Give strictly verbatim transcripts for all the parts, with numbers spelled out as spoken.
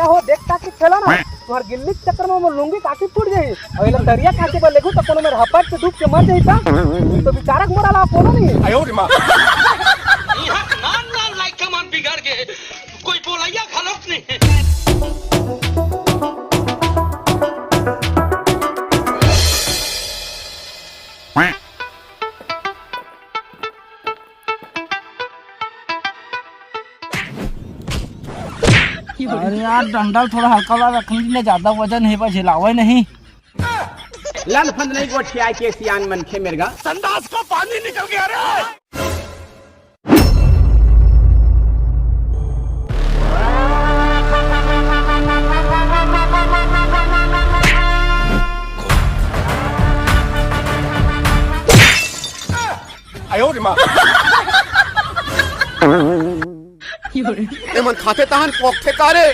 हो, देख ताकि खेला ना, तुम्हार गिल्ली के चक्कर में मोर लुंगी टाकी फूट जाही। अउ एला तरिया काटे बर लेगू त कोनो मेर हपट के डूब के मर जाही त, तो बेचारा के मोरा ला कोनो नहीं है। यहाँ नान नान लाइक कमान बिगड़ गए, कोई बोलैया घलोक नहीं है। अरे यार, डंडा ल थोड़ा हल्का वाला रखने के लिए, ज्यादा वजन है बस, हिलावे नहीं। लंद फंद नहीं गोठिया के सियान मनखे मेरगा। संडास का पानी निकल गया रे। एमन खाथे तहन पोकथे का रे?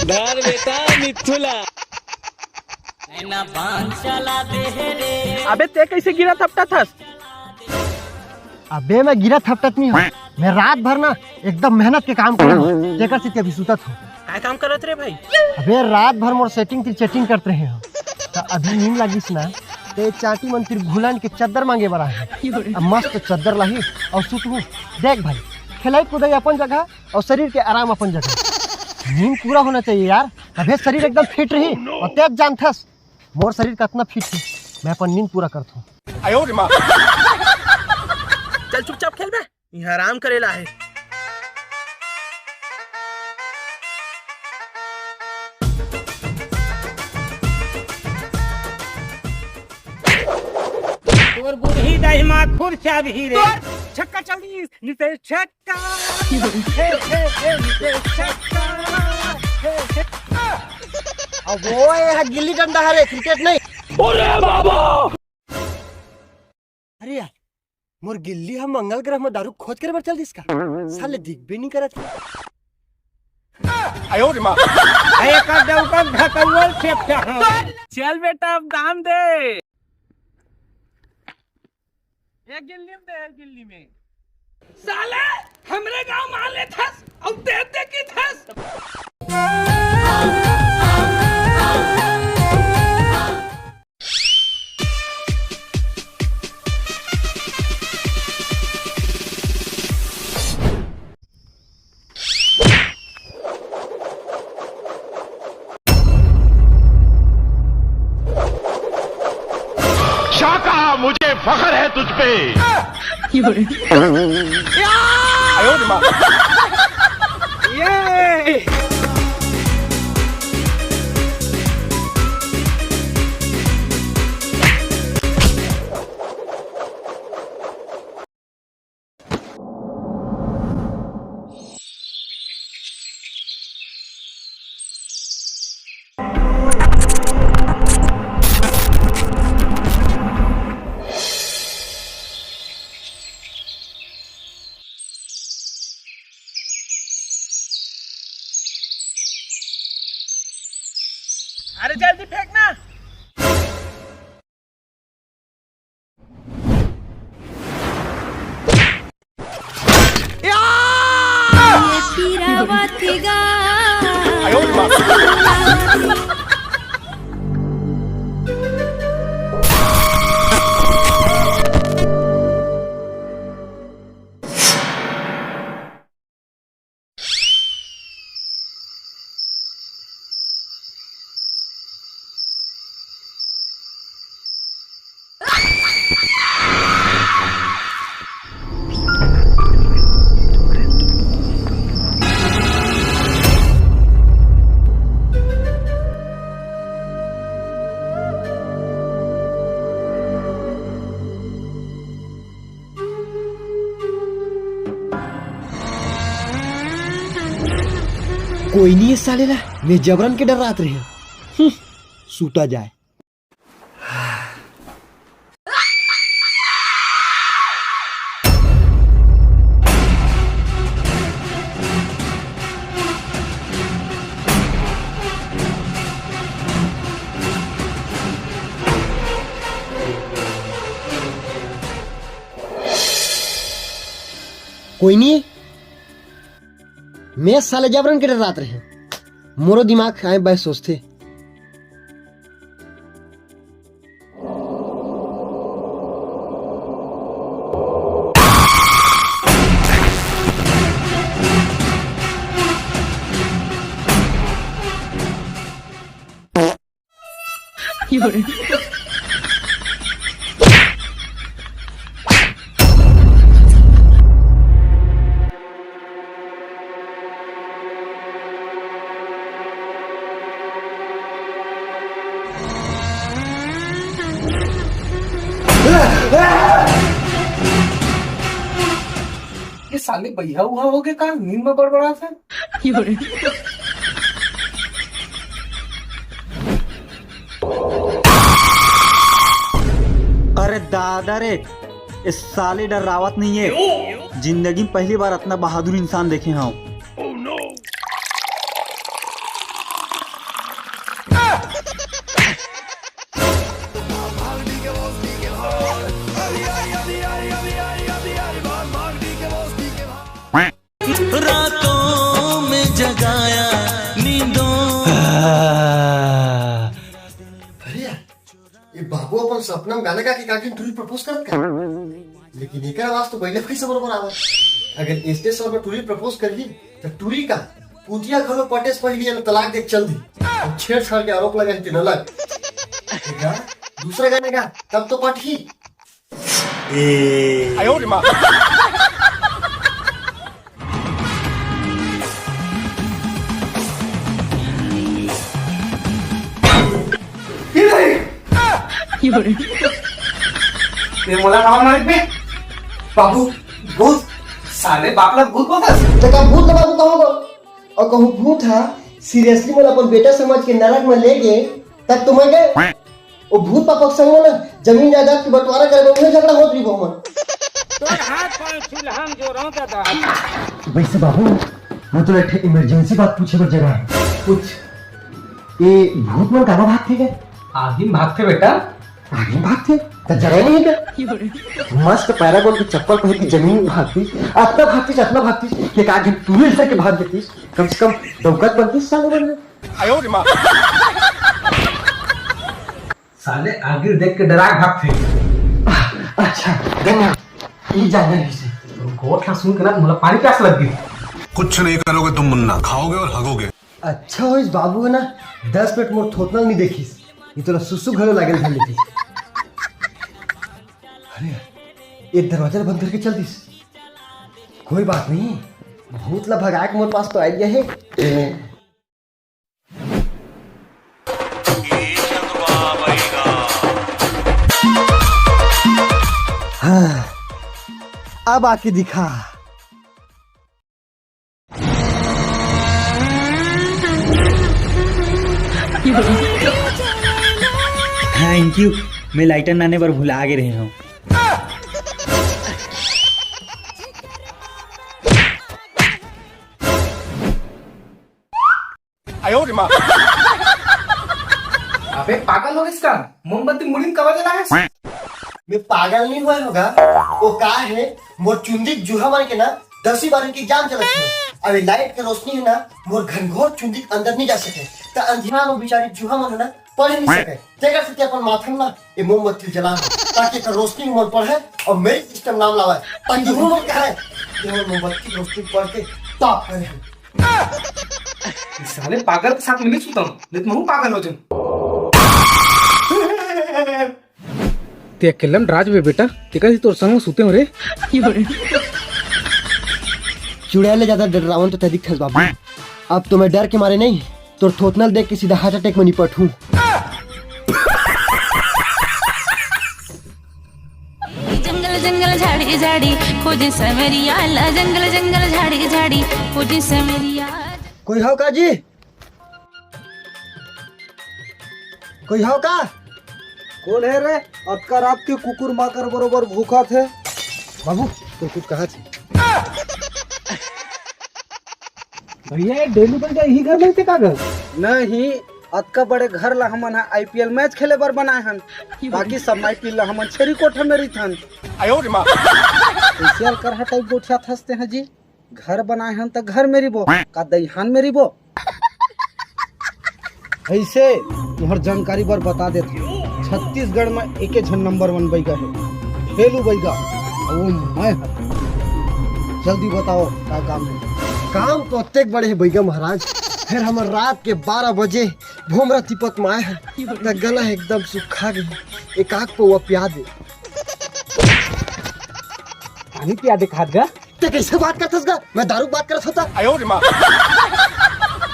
धर बेटा मिथुला। अबे ते कैसे गिरा थपटा थस? अबे मैं गिरा थपटत नहीं हूँ, मैं रात भर ना एकदम मेहनत के काम करत हूँ, जेकर से अभी सुतत हूँ। काय काम करत रे भाई? अबे रात भर मोर सेटिंग तिर चैटिंग करत रहे हो, तो अभी नींद लागिस ना, ते चाटी मन तिर घुलन के चद्दर मांगे बर आहे। अब मस्त चद्दर लाही अउ सुतहूँ। देख भाई, खेलाई कुदाई अपन जगह अउ शरीर के आराम अपन जगह। नींद पूरा होना चाहिए यार, तभे शरीर एकदम फिट रही। अउ तेज जानथस मोर शरीर कतना फिट है, मैं अपन नींद पूरा करत हूँ। चल चुपचाप खेल बे, यहाँ आराम करेला है। तोर बूढ़ी दाई माँ खुद चाबही रे। छक्का चल दी, नितेश छक्का। हे, हे, हे, नितेश छक्का। हे, हे। अब वो ये गिल्ली डंडा हरे, क्रिकेट नहीं। अरे बाबा। अरे यार, मोर गिल्ली ह मंगल ग्रह म दारू खोज करे बर चल दिस का? साले दिखबे नहीं करत हे। अरे कर दे ऊपर ढकौल से प्यार। चल बेटा, अब दाम दे। एक गिल्ली में दे, एक गिल्ली में। साले, हमरे गांव में आ ले थस, अब दे दे की थस। शाका, मुझे फख्र है तुझ पे। ये। अरे जल्दी फेंक ना। कोई नहीं है साले ला, मैं जबरन के डर्रात रहे हूँ। हम्म, सूता जाए। कोई नहीं, मैं साले जबरन के डरात रहे। मोरो दिमाग आए बाय सोचथे। ये साले बइहा उहा हो गए का? नींद में बड़बड़ाथे। अरे दादा रे, ये साले डरावत नहीं है। जिंदगी में पहली बार इतना बहादुर इंसान देखे हूँ। रातों में जगाया नींदों। अरे यार, ये बाबू अपन सपना में गाना गा के काकी टूरी प्रपोज करत का? लेकिन एकर आवाज तो बइला भैंस बरोबर आवत। अगर स्टेज शो में टूरी प्रपोज करही, तो टूरी का पुतिया घलो पटेस पहली तलाक दे चल दी। और छेड़छाड़ के आरोप लगा है तीन अलग। दूसरा गाना गा, तब तो पटही। ए। ये मोला कहाँ मारे बे? बाबू, भूत। साले बाप ला भूत बोलथस? तो का भूत ला बाबू कहूँ? और कहूँ भूत हा seriously मोला अपन बेटा समझ के नरक में ले गे, तब तुम्हें गए। ओ भूत पापक संग में ना जमीन जायदाद के बंटवारा करे बर उहे झगड़ा होत रही बहुमन। तोर हाथ पांव छू लहम जो रौंदा दा। वैसे बाबू, मैं तो एक इमरजेंसी बात पूछे बर जगह है। पूछ। ये भूत मन कामा भागथे के? आदमी भागथे बेटा। आदमी भागथे? त जगह नहीं है क्या? मस्त पैरागोन की चप्पल पहन के जमीन भागती, अतना भागती, अतना भागती, कि एक आदमी टूरी सर के भाग देती, कम से कम दौकत बनती, साले बन गए। साले आगे देख के डरा के भागथे। अच्छा, धन्यवाद। ई जानकारी से। गोठ ला सुन के ना मोला पानी प्यास लग गई। कुछ नहीं करोगे तुम मुन्ना, खाओगे और हगोगे। अच्छा होइस बाबू है ना, दस मिनट मोर थोतना नहीं देखिस, ये तोला सुसु घलो लागल धर लेती। अरे, ये दरवाजा ला बंद करके चल दिस। कोई बात नहीं, भूत ला भगा के मोर पास तो आ गया है। हाँ, अब आके दिखा। Thank you, मैं लाइटर लाने बर भुला गे रहे हूँ। अबे पागल हो गइस का? मोमबत्ती मुड़ी में कबर जलाए हस? मैं पागल नहीं हुआ होगा, वो का है, मोर चुंदी जूहा मार के ना दसवीं बारहवीं की एग्जाम चलत है। अबे लाइट के रोशनी है ना, मोर घनघोर चुंदी के अंदर नहीं जा सके, त अंधियार में बेचारी जूहा मन है ना पढ़ नहीं सके। तेकर से अपन माथा में ना ये मोमबत्ती जला हो, ताकि एकर रोशनी में मन पढ़े और मेरिट लिस्ट में नाम लावे, ताकि वो मन कहे कि हम मोमबत्ती की रोशनी पढ़ के टॉप करे हैं। इस साले पागल के साथ में नहीं सुता हूँ, नहीं तो मैं हूँ पागल हो जाऊँ। ते अकेल्लम डराज बे बेटा, तेकर से तोर संग में सुते हो रे। चुड़ैल ले ज्यादा डरावन तो तै दिखथस बाबू। अब तो मैं डर के मारे नहीं, तोर थोथना ल देख के सीधा हार्ट अटैक में निपट हूँ। जंगल जंगल झाड़ी झाड़ी खोजे सवरिया ला, जंगल जंगल झाड़ी झाड़ी खोजे सवरिया। कोई हो का जी? कोई हो का? कोन हे रे? अतका रात के कुकुर माकर बरोबर भूखत हे। बाबू, तोर कुछ कहा थे? भैया, ये डेली बन जाए, यही घर में थे का घर? नहीं, अतका बड़े घर ला हमन ह आईपीएल मैच खेले बर बनाए हन, बाकी सब माई पील ला हमन छेरी कोठा में रहिथन। फेशियल करहा टाइप गोठियाथस तेहा जी। घर बनाए हन त घर में रिबो, का दईहान में रिबो? ऐसे तुहर जानकारी बर बता देत हूँ, छत्तीसगढ़ में एके झन नंबर वन बैगा हे, फेलू बैगा, अउ वो मैं हूँ। जल्दी बताओ, का काम हे? काम तो अतेक बड़े हे बैगा महाराज, फेर हमर रात के बारह बजे भोमरा तिपक में आए हन, त गला एकदम सुखा गे, एक आग पौवा पिया दे। पानी पिया दे खात गा। ते कैसे बात करथस गा? मैं दारू के बात करत होता।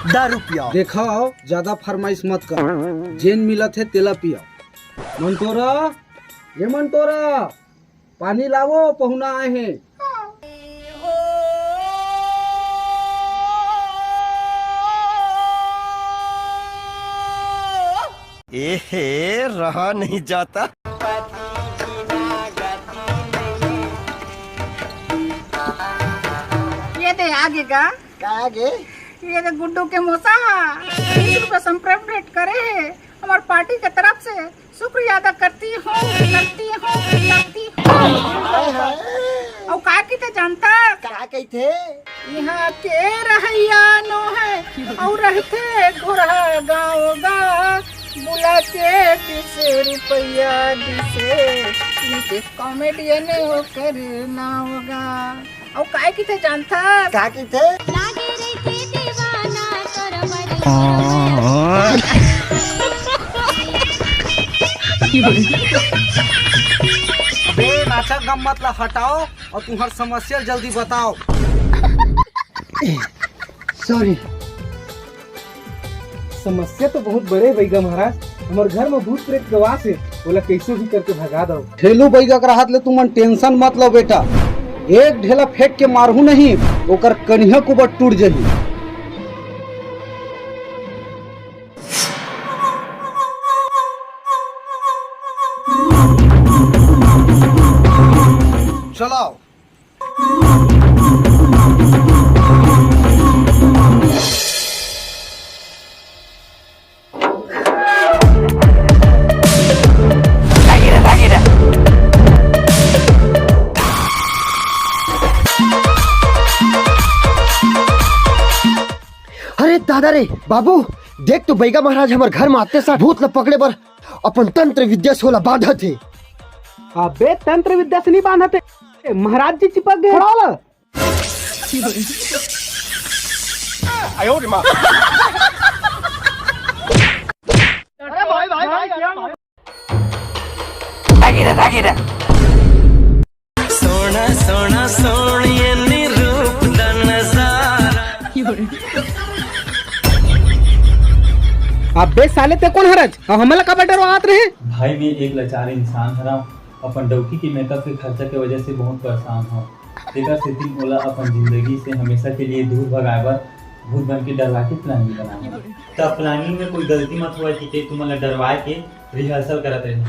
दारू पियाओ। देखो, ज्यादा फरमाइश मत कर, जेन मिलत हे तेला पियाओ। मंटोरा, ये मंटोरा, पानी लावो, पहुना आए हे। एहे, रहा नहीं जाता। ये दे आगे का? का आगे? ये दे गुड्डू के मोसा हा, बीस रुपया संप्रेम भेंट करे हे हमर पार्टी के तरफ से। शुक्रिया अदा करती हूँ, करती हूँ, करती हूँ। हाय, हाय। अउ का कहिथे जानता? का कहिथे? यहाँ के रहैया नो है, अउ रहथे घोरहा गाँव गा, बुला के बीस रुपया दिसे, नीतीश कॉमेडियन ओकर नाव गा। अउ काय कहिथे जानथस? का कहिथे? लागे रहिथे दीवाना तोर मरे। बे, नाचा गम्मत ला हटाओ अउ तुम्हर समस्या जल्दी बताओ। सॉरी। समस्या तो बहुत बड़े हे बैगा महाराज, हमर घर में भूत प्रेत के वास हे, ओला कैसे भी करके भगा दो। ठेलू बैगा के रहत ले तुमन टेंशन मत लो बेटा, एक ढेला फेंक के मारहू नहीं, ओकर कनिहा कुबर टूट जही। चलाओ। अरे दादा रे बाबू, देख तो बैगा महाराज हमर घर में आते साथ भूत ल पकड़े बर अपन तंत्र विद्या से ओला बांधत हे। अबे तंत्र विद्या से नहीं बांधत हे, महाराज जी चिपक गए। खड़ा हो ला। सोना सोना सोनिए नी रूप दा नजारा। अबे साले ते कोन हरच? अउ हमला काबर डरवात रहे? भाई, मैं एक लाचार इंसान हरंव, अपन डौकी के मेकअप के खर्चा के वजह से बहुत परेशान हंव। तेकर सेती ओला अपन जिंदगी से हमेशा के लिए दूर भगाए बर भूत बन के डरवा के प्लानिंग बनाए हंव। त प्लानिंग में कोई गलती मत होवय कि ते तुमन ला डरवाए के रिहर्सल करत रहे।